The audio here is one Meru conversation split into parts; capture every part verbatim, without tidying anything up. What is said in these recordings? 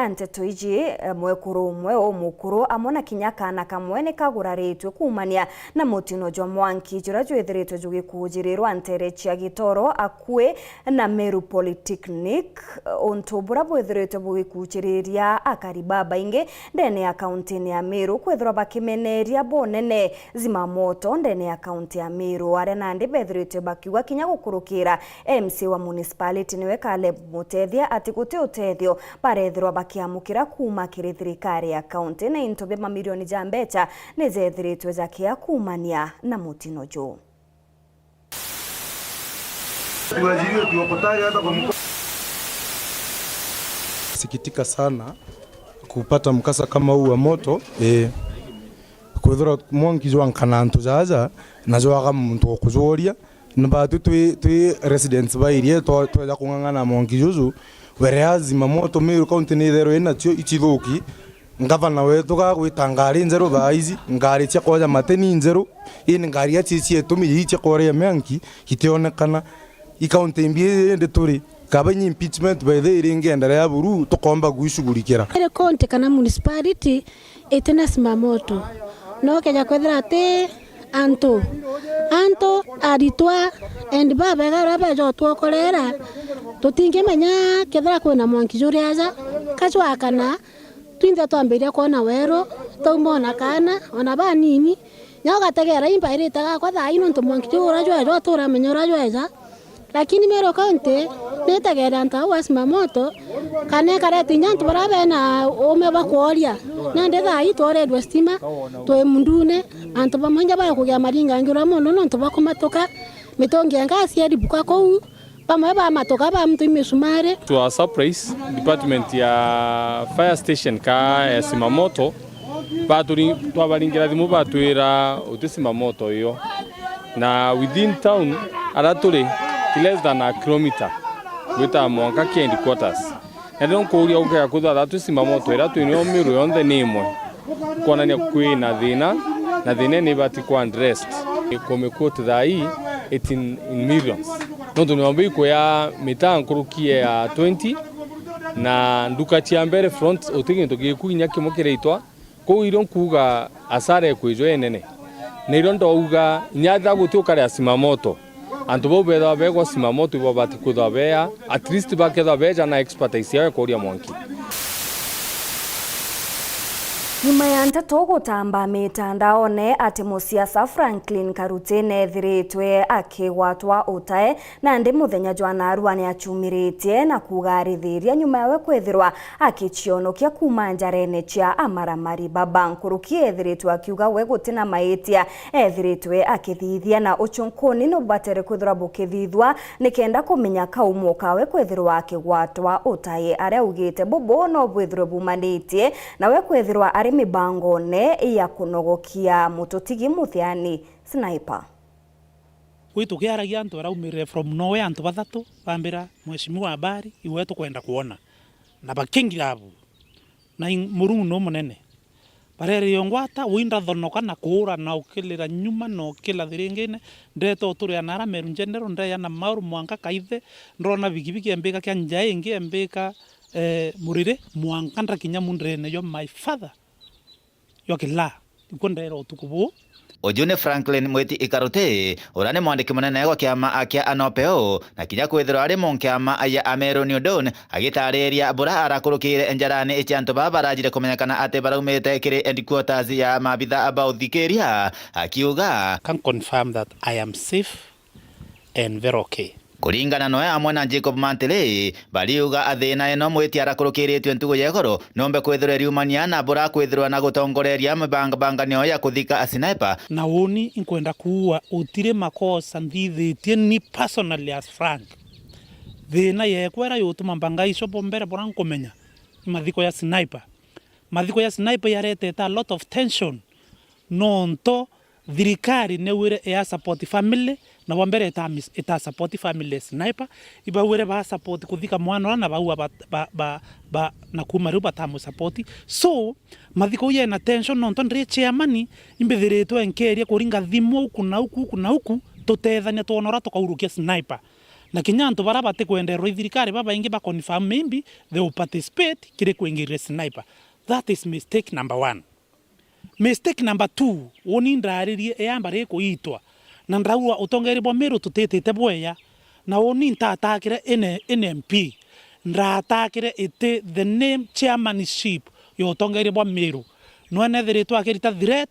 Nteto iji, eh, mwekuru umwe umukuru amwe na kinya kaana kamwe ni kaguraritwe kuumania na mutino jwa mwanki juria jwithiritwe jugikujirirwa nteere cia Gitoro akui na Meru Polytechnic, eh, untu buria bwithiritwe bugikuchiriria akari babaingi ndene ya kauntini ya Meru kwithirwa bakimeneria bunene zimamoto ndene ya kaunti ya Meru, aria nandi bethiritwe bakiuga kinya gukurukira M C A wa municipality niwe Caleb Mutethia ati guti utethio barethirwa bakiamukira kuuma kiri thirikari ya kaunti, na into bia mamirioni ja mbecha ni jethiritwe jakia kuumania na mutino juu. Sikitika sana kupata mkasa kama huu wa moto. Eh, kwithirwa mwanki jwankana antu jaja na jwaga muntu wa kujuria. Na batu twi, twi residents ba area twa-, tweja kung'ang'ana mwanki juju, whereas zimamoto Meru County ni itherwe inacio icithuki. Ngavana wetu gagwita ngari njeru thaa ici, ngari cia kwoja mate ni njeru, ini ngari iria ci-, cietumire ii cia kworia mwanki itionekana. I county mbi indi turi, kaba inya impeachment by the way iringienderea buru, tukomba gwicugurikira. Iri county kana municipality itina simamoto, no keja kwithira ati antu, antu aritwa and babega uria beja utwokorera, tutingimenya kethira kwina mwanki juri aja, ka jwakana, twinthe twambiria kwona weru, twauma ona kaana, ona banini, nya ugategera imba irite gakwa thaa ii, nontu mwanki juu uria jweja, turamenya uria jweja. Lakini Meru County nitegere antu au a simamoto, kana ikarete inya antu baria bena ume bwa kworia. Nandi thaa ii tworedwe stima, twi mundune, antu bamwe inya bakugia maringa ngira mono nontu bwa kumatuka, mitungi ya ngasi iribuka kuu, bamwe bamatuka bamutwi misumari. To our surprise, department ya fire station ka ya simamoto baturi-, twabaringira thimu batwira uti simamoto iyo. Na within town, aria turi, ti less than a kilometer gwita mwanka ki headquarters. Na riria nkuuria gukega kwithwa thatu simamoto iria twinio Meru yonthe ni imwe, kwonania kwina thina, na thina ni ibati ku addressed. Kumiquote thaa ii, it's in, in millions. Nontu nyomba ikuya mitaa nkuruki ya twenty, na nduka cia mbere front, uti gintu giku inya kimwe kiraitwa. Kou irio nkuuga asara ikwijwa inene. Na irio ndauga, inya ethira guti ukari a simamoto, antu bau bethagwa begwa simamoto ibo bati kwithwa bea, at least bakethwa beja na expertise yao ya kuria mwanki. Nyuma ya nteto gutamba mitandaone ati musiasa Franklin Karuti neethiritwe akigwatwa utae, nandi muthenya jwa naarua ni achumiritie na kuuga arithiria nyuma yawe kwithirwa akicionokia kuuma njarene cia amaramari baba. Nkuruki eethiritwe akiuga we gutina maitia eethiritwe akithithia, na uchunkuni nububatere kwithirwa bukithithua nikenda kumenya kaumo kawe kwithirwa akigwatwa utae. Aria augite bubu no bwithirwe bumanitie nawe kwithirwa ari mibangone ya kunogokia mututigi muthiani Sniper. Gwi tukiaragia antu araumirire from nowhere, antu bathatu bambira, "Mheshimiwa, habari, iwe tukwenda kuona." Na bakingira bu. Na in-, Murungu no munene. Barererio ngwata, wi ndathonoka na kuura na ukilira nyuma na ukila thiringine, ndeta uturia na ara Meru General, ndeya na mauru mwanka Kaithe, ndona bigibigi embika kia njaa ingi embika, eh, Muriri, mwanka ndakinya mundirene jwa my father. Jwa kilaa, nikuo ndeera utuku buu. Uju ni Franklin Mwiti Ikaruti, uria ni mwandiki munene gwa kiama kia Anopeo, na kinya kwithirwa ari munkiama ya Ameru New Dawn, agitariria bura arakurukire njarani cia antu baa barajire kumenyekana ati baraumite kiri headquarters ya maabitha ba uthikiria, akiuga, Can confirm that I am safe and very okay. Kuringana noe amwe na Jacob Mantili, bariuga athina ino Mwiti arakurukiritue ntugu ya iguru, nombe kwithirwa iriumania na bura kwithirwa na gutongoreria mibangabanganio ya kuthika Sniper. Na uni inkwenda kuua utiri makosa nthithitie ni personally as Frank. Thina yekwa ira yutuma mbanga icio bo mbere bura nkumenya ni mathiko ya Sniper. Mathiko ya Sniper yaretete a lot of tension, nontu thirikari niwire ya support family, na wa mbere ita mis-, ita support family ya Sniper, ibawire ba support kuthika mwana ura na baua ba, ba, ba, ba, na kuma riu batamu support. So, mathiko yena tension, nontu ndiri chairman, imbithiritwe nkeria kuringa thimu uku na uku, uku na uku, tutethania twona ura tukaurukia Sniper. Na kinya antu bara batikwenderwa i thirikari babaingi ba confirm maybe they will participate kiri kuingiria sniper. That is mistake number one. Mistake number two, uni ndaririe eamba rikuitwa, na ndaua utongeri bwa Meru tutitite bwega, na uni ntatakire ine, ine M P, ndatakire iti the name chairmanship ya utongeri bwa Meru. Nwe nethiritwe akirita threat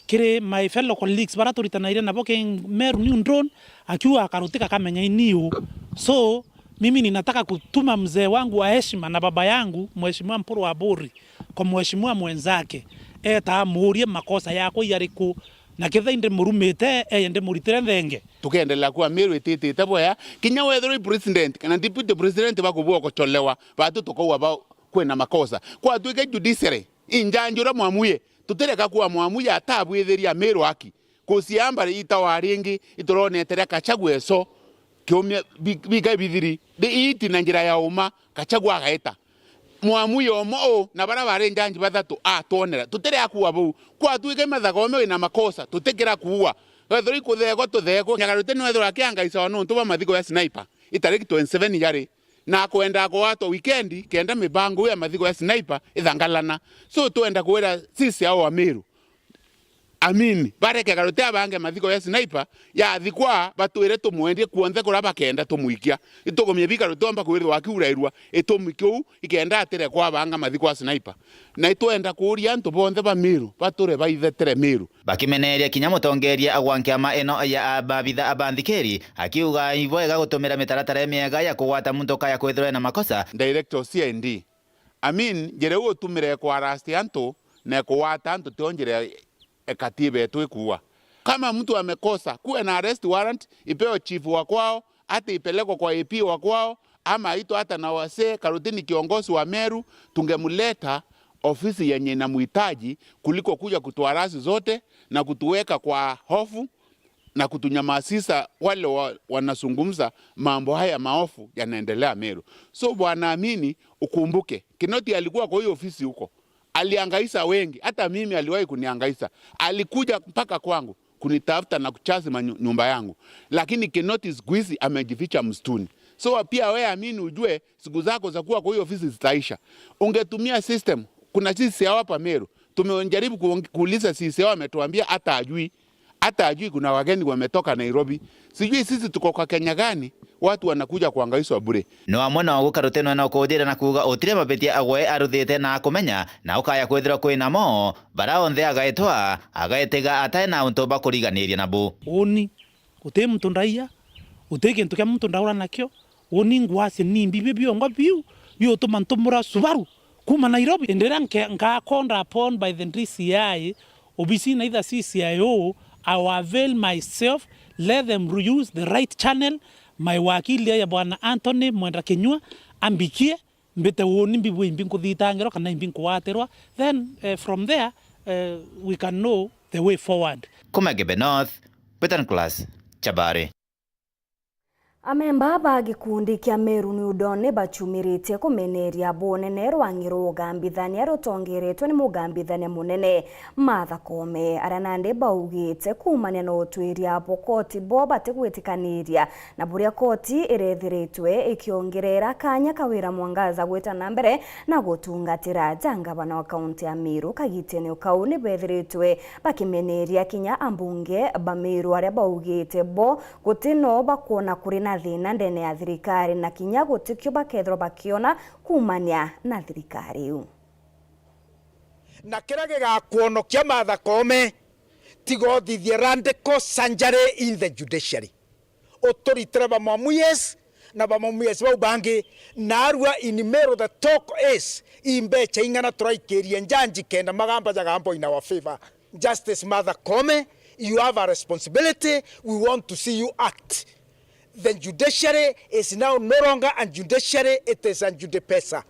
kiri my fellow colleagues bara turitanairie nabo ki Meru New Dawn, akiuga akarutika kamenya iniu. So, mimi ninataka kutuma mzee wangu wa heshima na baba yangu, Mheshimiwa Mpuru Aburi, kwa mheshimiwa mwenzake, eta amuurie makosa yakwa yariku, na ketha indi murumite, eye ndimuritire nthenge. Tukendelea kuwa Meru ititite bwea, kinya wethirwa i president kana deputy president bakubua gucolewa, batu tukauga ba kwina makosa. Kwatuike judiciary injanji uria mwamuye, tutireka kuwa mwamuye atabwithiria Meru aki. Kucia mbari itawa ringi ituronete ria Gachagua eso, kiumia bi-, bika bithiri, ri iiti na njira ya uma, Gachagua agaita. Mwamuye omo u na baria bari njanji bathatu atwonera. Tutiri akua bau. Kwatuike Martha Koome wina makosa, tutikira kuua. Wethirwa ikuthegwa, tuthegwe. Nyagarute ni wethirwa akiangaicawa nontu bwa mathiko ya sniper. Itariki twenty seven yari. Na akwenda kugwatwa wikendi, kenda mibango ya mathiko ya sniper ithangalana. So, twenda kwira sisi ao Ameru, Amini, bareke Garuti abange mathiko ya sniper, yathikwa, batwire tumwendie kuonthe kuria bakenda tumwikia. Itugumie bi Garuti omba kwithirwa akiurairua itumi kiu, ikenda atire kwabanga mathiko ya sniper. Na itwenda kuuria antu bonthe ba Meru, bature baithetere Meru. Bakimeneria kinya mutongeria agwa nkiama ino ya ababitha abanthikiri, akiuga ibwega gutumira mitaratara miega ya kugwata muntu ukaya kwithirwa ena makosa. Director of C I D, Amin, njira iu utumire kwa arrest antu na kuwata antu tio njira e katiba yetu ikuuga. Kama mtu amekosa, kuwe na arrest warrant, ipewe chief wa kwao, hata ipelekwe kwa A P wa kwao, ama aitwe hata na wasee, Karutini kiongozi wa Meru, tungemleta ofisi yenye inamhitaji kuliko kuja kutuharasi zote na kutuweka kwa hofu na kutunyamazisha wale wa, wanazungumza mambo haya maovu yanaendelea Meru. So, Bwana Amini, ukumbuke, Kinoti alikuwa kwa hiyo ofisi huko. Alihangaisha wengi, hata mimi aliwahi kunihangaisha. Alikuja mpaka kwangu kunitafuta na kuchazi manyu-, nyumba yangu. Lakini Kinoti siku hizi amejificha msituni. So, pia wewe Amini ujue, siku zako za kuwa kwa hiyo ofisi zitaisha. Ungetumia system, kuna sisi hapa Meru, tumejaribu kuong-, kuuliza sisi hao, ametuambia hata ajui. Hata ajui kuna wageni wametoka Nairobi. Sijui sisi tuko kwa Kenya gani, watu wanakuja kuhangaishwa bure. No amwe no gukarutenwe na ukujira na kuuga utire mabitia agwe aruthite na akumenya, na ukaya kwithirwa kwina mo, bara onthe agaitwa, agaitiga atae na untu bakuriganiria nabo. Uni, guti muntu ndaiya, guti kintu kia muntu ndaura nakio, Uni ngwasi ni mbibi biongo biu biutuma ntumura Subaru kuuma Nairobi. Indi riria nke-, nkaa called upon by the D C I, obisine either C C I O, I will avail myself, let them use the right channel, my wakili ya Bwana Anthony Mwenda Kinyua, ambikie, mbite uni mbibwe imbi nkuthitangirwa kana imbi nkugwatirwa, then, eh, from there, eh, we can know the way forward. Kuma Gebe North, Peter Nicholas Chabari. Amemba ba gikundi kia Meru New Dawn ni bachumiritie kumeneria bunene rwang'i rwa ugambithania rutongeretwe ni mugambithania munene Martha Koome, aria nandi baugite kuumania na utwiria bwa koti bo batigwitikaniria na buria koti irethiritwe ikiongerera kanya ka Kawira Mwangaza gwita na mbere na gutungatira ja ngavana wa kaunti ya Meru kagitene o kau. Ni bethiritwe bakimeneria kinya ambunge ba Meru aria baugite bo guti no bakwona kuri na thina ndene ya thirikari, na kinya gutikio bakethirwa bakiona kuumania na thirikari iu. Na kiria gigakwonokia Martha Koome, tiga uthithie radical surgery in the judiciary. Uturitire ba Mamuyes na ba Mamuyes bau bangi, narua in Meru the talk is, i mbecha ing'ana turaikirie njanji kenda magamba jagambwa in our favour. Justice Martha Koome, you have a responsibility. We want to see you act. The judiciary is now no longer a judiciary, it is a judipesa,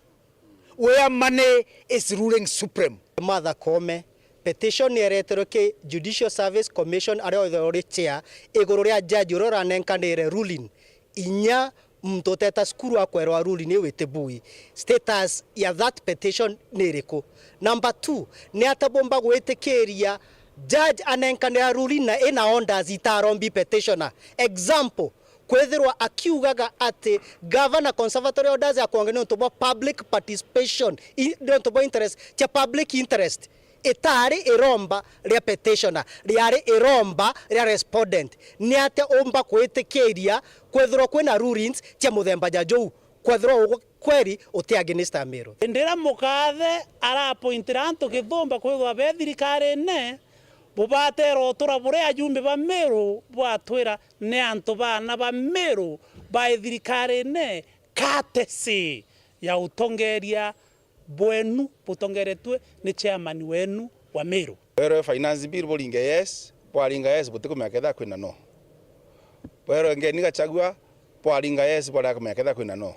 where money is ruling supreme. Martha Koome, petition niereterwe ki Judicial Service Commission, aria othe uri chair, iguru ria judge uria uranenkanire ruling. Inya muntu uteta cukuru akwerwa ruling iu iti bui. Status ya that petition ni iriku? Number two, ni atia bumba gwitikiria judge anenkanira ruling na ina orders itarombi petitioner? Example, kwithirwa akiugaga ati gavana conservatory orders ya kwonge ni untu bwa public participation, i-, ni untu bwa interest, cia public interest, itaari iromba ria petitioner, riari iromba ria respondent. Ni atia umba kwitikiria kwithirwa kwina rulings cia muthemba ja juu, kwethirwa ugwe kweri uti against Amiru? Ndira mukathe arapointira antu kithumba kwithirwa be thirikarine, bubatera utura buria ajumbe ba Miru bwatwira ni antu baana ba Miru bai thirikarine, courtesy ya utongeria bwenu butongeretue ni chairman wenu wa Miru. Bwerwe finance bill buringe yes, bwaringa yes, butikumenya kethira kwina no. Bwerwe ngeni Gachagua, bwaringa yes, bwaria kumenya kethira kwina no.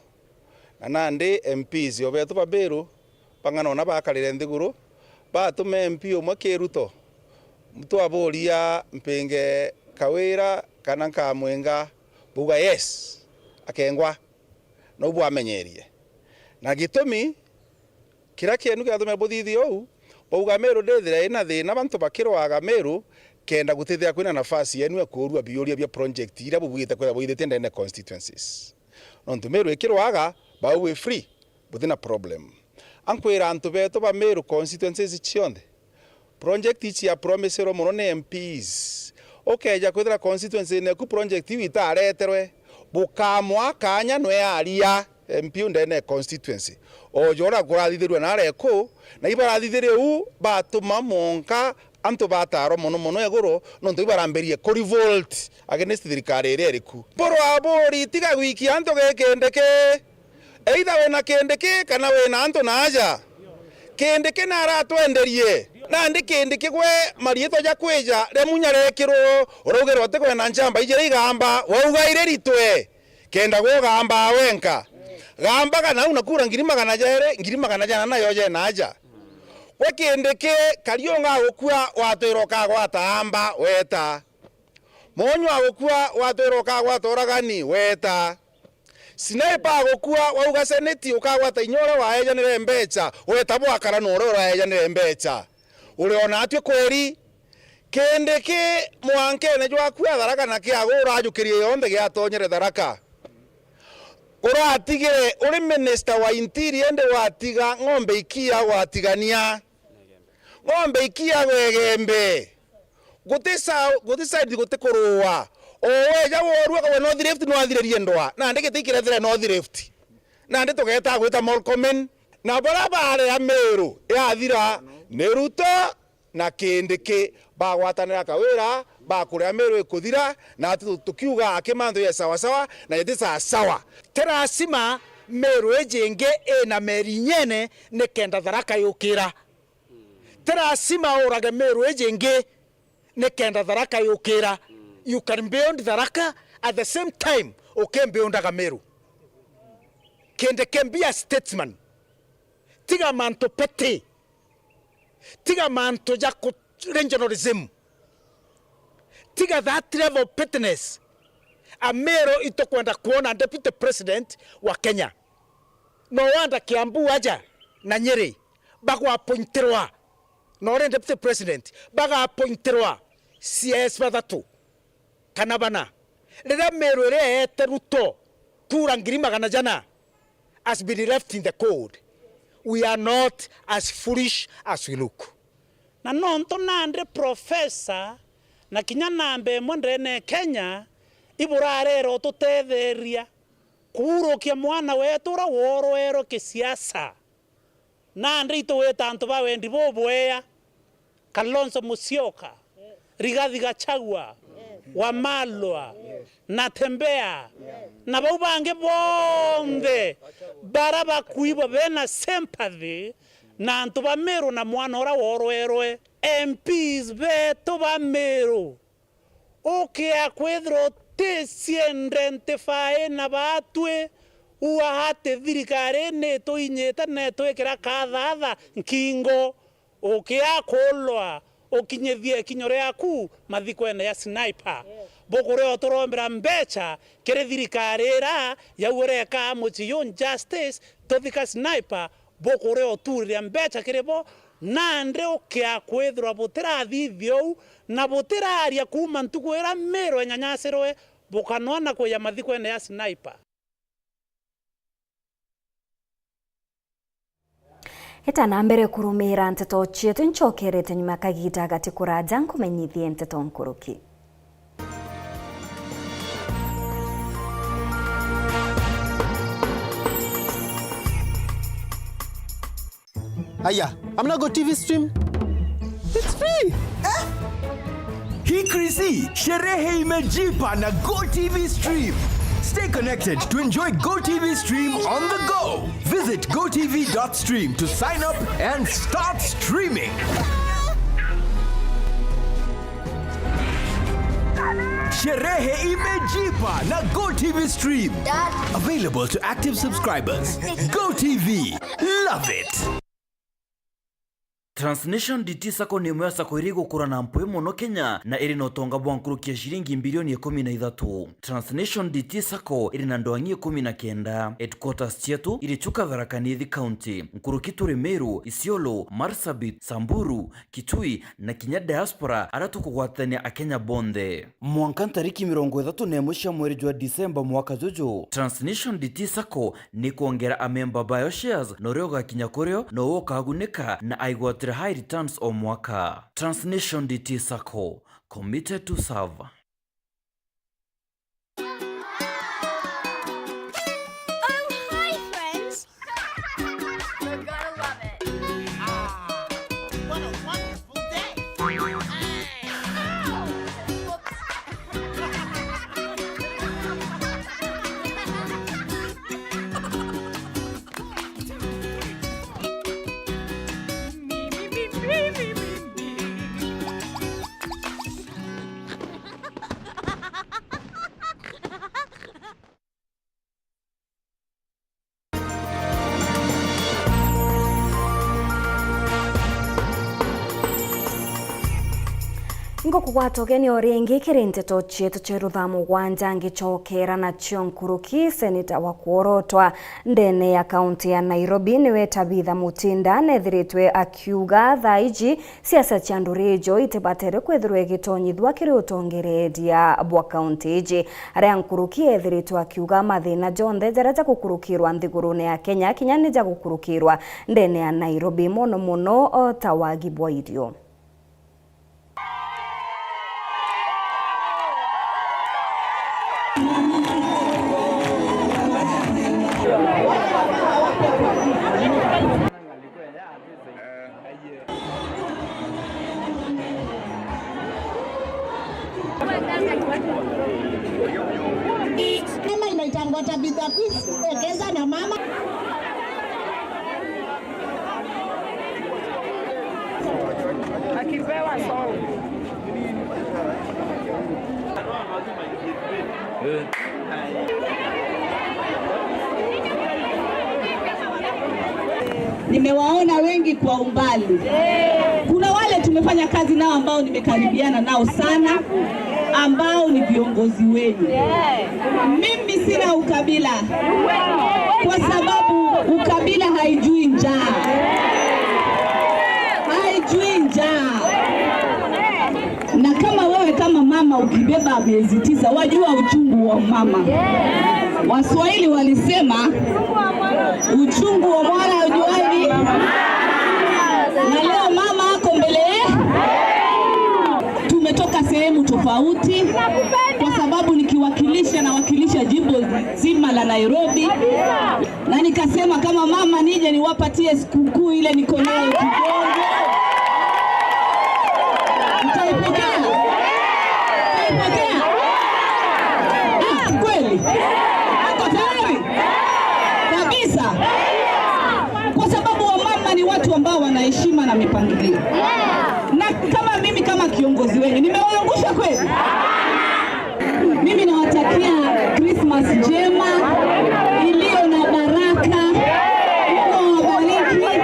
Na nandi M Ps o betu ba Miru, bang'ana ona bakarire nthiguru, batume M P umwe ki Ruto, twaburia mpinge Kawira kana nkamwinga, buga yes, akengwa. Nau bwamenyerie. Na gitumi kiria kienu kiatumire buthithia uu, bauga Miru ndithira ina thina, bantu bakirwaga Miru, kenda gutithia kwina nafasi yenu ya kuurua biuria bia project iria bubwite kwithirwa bwithitie ndene constituencies. Nontu Miru ikirwaga, bau wi free, butina problem. Ankwira antu betu ba Miru constituencies cionthe, project ici ya promiserwe mono ni M Ps. Ukeja kwithira constituency neku project iu itareterwe, bukamwa kanya nwe aria M P u ndene ya constituency. O jora kurathithirua na areku, na ibarathithirie u batuma monka antu batarwa mono mono iguru, nontu ibarambirie ku revolt against thirikari iria iriku. Burwa buri tiga gwikia antu gikindiki. Either wina Kindiki kana wina antu na aja. Kindiki naratwenderie. Nandi Kindiki gwe mariitwa ja kwija ria munya rekirwo, uraugirwa ati kwena nchamba ijiri igamba, wauga iri ritwe. Kenda gwe ugambaa wenka. Gambaga nau na kura ngiri magana jeri, ngiri magana jana nayo jena aja. Gwe Kindiki, kariu ngagukua watwira ukagwata amba, weta. Monyu agukua, watwira ukagwata uragani, weta. Sniper agukua, wauga seneti ukagwata inya uria waejanire mbecha, weta bwakara na uria uraejanire mbecha. Uriona atwi kweri? Kindiki mwankene jwaku atharaka na kiagu urajukirie yonthe giatonyere Tharaka. Uratigire uri minister wa interior, indi watiga ng'ombe ikia gwatigania. Ng'ombe ikia gwegembe. Guti sa-, guti side guti kurua. O weja worua kawe North Rift nwathiririe ndwa. Nandi giti ikirethere North Rift. Nandi tugeta gwita Murkomen. Na bara baria Miru yathira ni Ruto na Kindiki bagwatanira Kawira, bakuria Miru ikuthira, na ati tu-, tukiuga aki mantu ye sawa sawa, na jeti sawa sawa. Ti lasima Miru iji ingi ina meri inyene ni kenda Tharaka yukira. Ti lasima urage Miru iji ingi ni kenda Tharaka yukira. You can build Tharaka at the same time ukimbuildaga Miru. Kindiki, be a statesman. Tiga mantu petty. Tiga mantu ja ku-, regionalism. Tiga that level of pettiness. Amiru itukwenda kuona deputy president wa Kenya. No wanda Kiambu aja na Nyeri, bagwapointirwa. No ri deputy president, bagapointirwa C I S bathatu kana bana. Riria Miru iria eete Ruto kura ngiri magana jana has been left in the cold. We are not as foolish as we look. Na nontu nandi professor na kinya namba imwe ndene ya Kenya iburarera ututetheria kuurukia mwana wetu uria worwerwe kisiasa. Nandi itugwita antu ba wendi bubwea, Kalonzo Musyoka, Rigathi Gachagua, Wamalwa, Natembeya, na bau bangi bonthe bara bakwigua bena sympathy na antu ba Miru na mwana uria worwerwe. M Ps betu ba Miru, ukia kwithirwa uticiendentify na batwi, ua ati thirikari ni ituinyite na itwikira kathatha nkingo. Ukia kulwa, ukinyithie ikinyo riaku mathikwene ya Sniper. Bukuria uturombera mbecha kiri thirikari ira yauire eka mucii juu justice, tuthika Sniper, bukuria uturiria mbecha kiri bo, nandi ukia kwithirwa butirathithia uu, na butiraria kuuma ntuku ira Miru enyanyasirwe, Bukanwa na kuja mathikwene ya Sniper. Ita na mbere kurumira nteto cietu, ncokerete nyuma kagita gati kuraja nkumenyithie nteto nkuruki. Aya, hamna Go T V stream? It's free. Eh? Hii Chrissy, sherehe imejipa na Go T V stream. Stay connected to enjoy Go T V stream on the go. Visit go T V dot stream to sign up and start streaming. Sherehe imejipa na Go T V stream. Dad. Available to active subscribers. Go T V. Love it. Transnation D T Sacco ni imwe ya sacco iria igukura na mpwi mono Kenya, na iri na utonga bwa nkuruki ya ciringi mbirioni ikumi na ithatu. Transnation D T Sacco iri na ndwang'i ikumi na kenda. Headquarters cietu iri Chuka, Tharaka Nithi County. Nkuruki turi Meru, Isiolo, Marsabit, Samburu, Kitui, na kinya diaspora aria tukugwatania Akenya bonthe. Mwanka ntariki mirongo ithatu na imwe cia mweri jwa Disemba mwaka juju, Transnation D T Sacco ni kwongera amemba bayo shares, na uria ugakinya kurio nowe ukagunika na aigwatira high returns o mwaka. Transnation D T Sacco, committed to serve. Oh, hi, friends. You're gonna love it. Ah, what a wonderful day. Hey. Ow. Whoops. Ngukugwata ugeni o ringi kiri nteto cietu cia ruthaa mugwanja, ngicokera nacio nkuruki. Seneta wa kuorotwa ndene ya kaunti ya Nairobi niwe Tabitha Mutinda nethiritwe akiuga thaa iji siasa cia nduri ijo itibatere kwithirwa igitonyithua kiri utongereria bwa kaunti iji, aria nkuruki ethiritwe akiuga mathina jonthe jaria jagukurukirwa nthigurune ya Kenya kinya ni jagukurukirwa ndene ya Nairobi, mono mono o ta wagi bwa irio. Mama inaitangwa Tabitha Quiz, ekeza na mama. Akipewa song. Nimewaona wengi kwa umbali. Kuna wale tumefanya kazi nao ambao nimekaribiana nao sana, ambao ni viongozi wenu. Mimi sina ukabila, kwa sababu ukabila haijui njaa. Haijui njaa. Na kama wewe kama mama ukibeba miezi tisa, wajua uchungu wa mama. Waswahili walisema, uchungu wa mwana ujuaji. Na leo mama ako mbele. Tumetoka sehemu tofauti, kwa sababu nikiwakilisha, nawakilisha jimbo zima la Nairobi. Na nikasema kama mama nije niwapatie sikukuu ile niko nayo kidogo. Mtaipokea? Mtaipokea? Ah, kweli? Ako tayari? Kabisa? Kwa sababu wamama ni watu ambao wana heshima na mipangilio. Na kama mimi kama kiongozi wenu, nimewaangusha kweli? Mimi nawatakia Christmas njema iliyo na baraka. Mungu awabariki,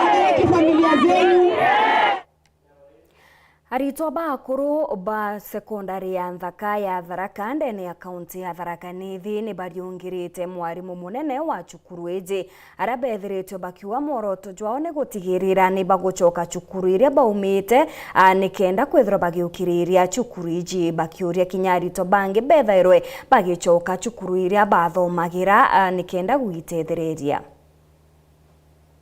abariki familia zenu. Aritwa ba akuru ba sekondari ya nthaka ya Tharaka ndene ya kaunti ya Tharaka Nithi ni bariungirite mwarimu munene wa cukuru iji, aria bethiritwe bakiuga mworoto jwao ni gutigirira ni bagucoka cukuru iria baumite, a, nikenda kwithirwa bagiukiriria cukuru iji, bakiuria kinya aritwa bangi bethairwe bagicoka cukuru iria bathomagira, a, nikenda gwitethereria.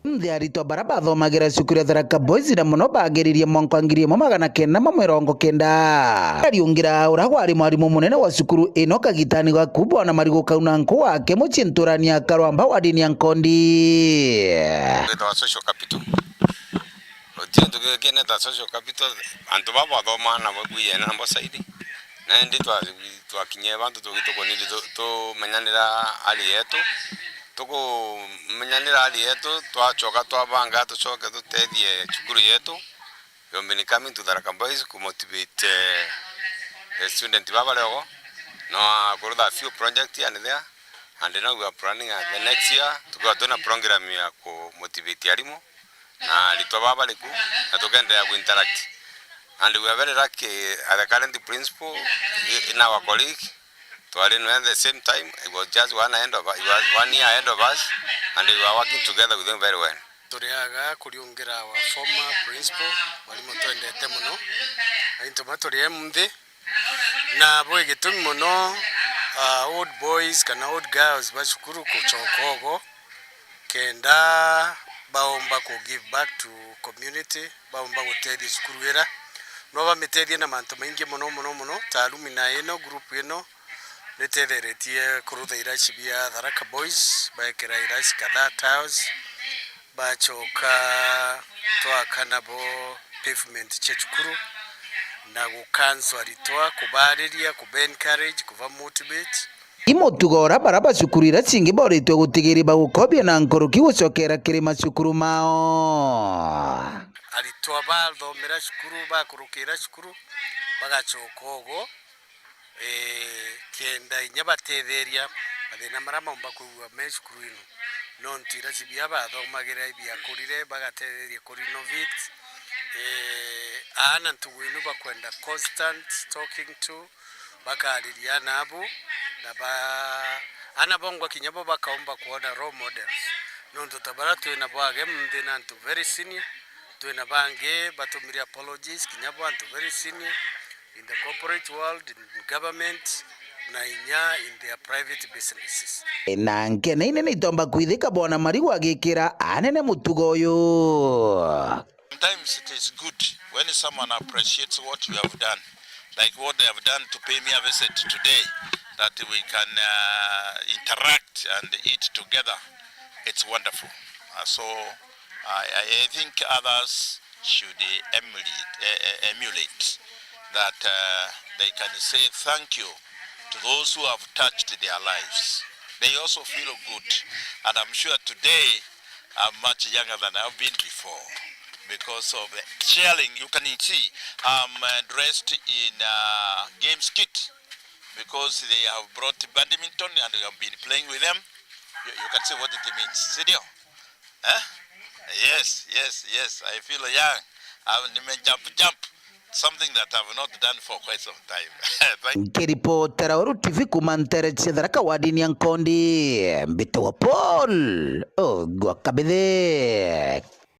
Nthi aritwa bara bathomagira cukuru ya Tharaka Boys na mono bagiririe mwanka wa ngiri imwe magana kenda ma mirongo kenda. Ariungira uria wari mwarimu munene wa cukuru ino kagitani gaku, Bwana Marigu Kauna Nku wake mucii nturani ya Karwamba wadini ya Nkondi. Gwitagwa social capital. Guti untu kingi kineta social capital, antu baba bathoma nabo bwiyene nabo saidi. Na indi twa-, twakinyire bantu tugi-, tukunidi tu-, tumenyanira hali yetu. Tukumenyanira hali yetu, twacoka twabanga tucoke tutethie cukuru yetu. You've been coming to Tharaka Boys ku motivate, eh, the student baba leo. No, akuru, there are few project here and there. And now we are planning, uh, the next year, tukiwa twina program ya ku motivate arimu na aritwa baba bari ku, na tukenderea ku interact. And we are very lucky, uh, the current principal, i-, in our colleague, twari nawe at the same time, he was just one ahead of, he was one year ahead of us, and we are working together with him very well. Turi aga kuriungira our former principal, mwarimu twendete mono, na into ma turi e munthi, na bwi gitumi mono, ah, old boys kana old girls ba cukuru gucoka ogo, kenda baomba ku give back to community, baomba gutethia cukuru ira. No bamitethie na mantu maingi mono, mono, mono, ta alumni ino, group ino, nitetheretie kurutha iraci bia Tharaka Boys, baekera iraci kadhaa tiles, bacoka twaka nabo pavement cia cukuru, na gukanso aritwa, kubaariria, kuba encourage, kuba motivate. I mutugo ura bara ba cukuru ira cingi boritwe gutigiri bagukobia na nkuruki gucokera kiri macukuru mao. Aritwa bathomera cukuru, bakurukira cukuru, bagacoka ogo, eh, kenda inya batetheria mathina maria maumba kwigua me cukuru ino. Nontu iraci bia bathomagira ibiakurire, bagatetheria ku renovate. Eh, aana ntugu ino bakwenda constant talking to, bakariria aana abu, na ba-, aana bongwa kinya bo bakaumba kwona role models. Nontu ta bara twina bo age munthi na antu very senior, twina bangi batumire apologies kinya bo antu very senior in the corporate world, in government, na inya in their private businesses. Na nkene inene itomba kwithika Bwana Marigu agikira anene mutugo uyu. Sometimes it is good when someone appreciates what you have done, like what they have done to pay me a visit today, that we can, uh, interact and eat together. It's wonderful. Uh, so I, I, I think others should emulate, eh, eh, emulate that, uh, they can say thank you to those who have touched their lives. They also feel good, and I'm sure today I'm much younger than I've been before because of the sharing. You can see I'm, uh, dressed in, uh, games kit because they have brought badminton and we have been playing with them. You, you can see what it means, si ndio? Eh? Yes, yes, yes. I feel young. Ah, nime jump, jump. Something that I've not done for quite some time. Thank you. Nkiripotera Weru T V kuma ntere cia Tharaka wadini ya Nkondi, mbitagwa Paul Ogwa Kabithe.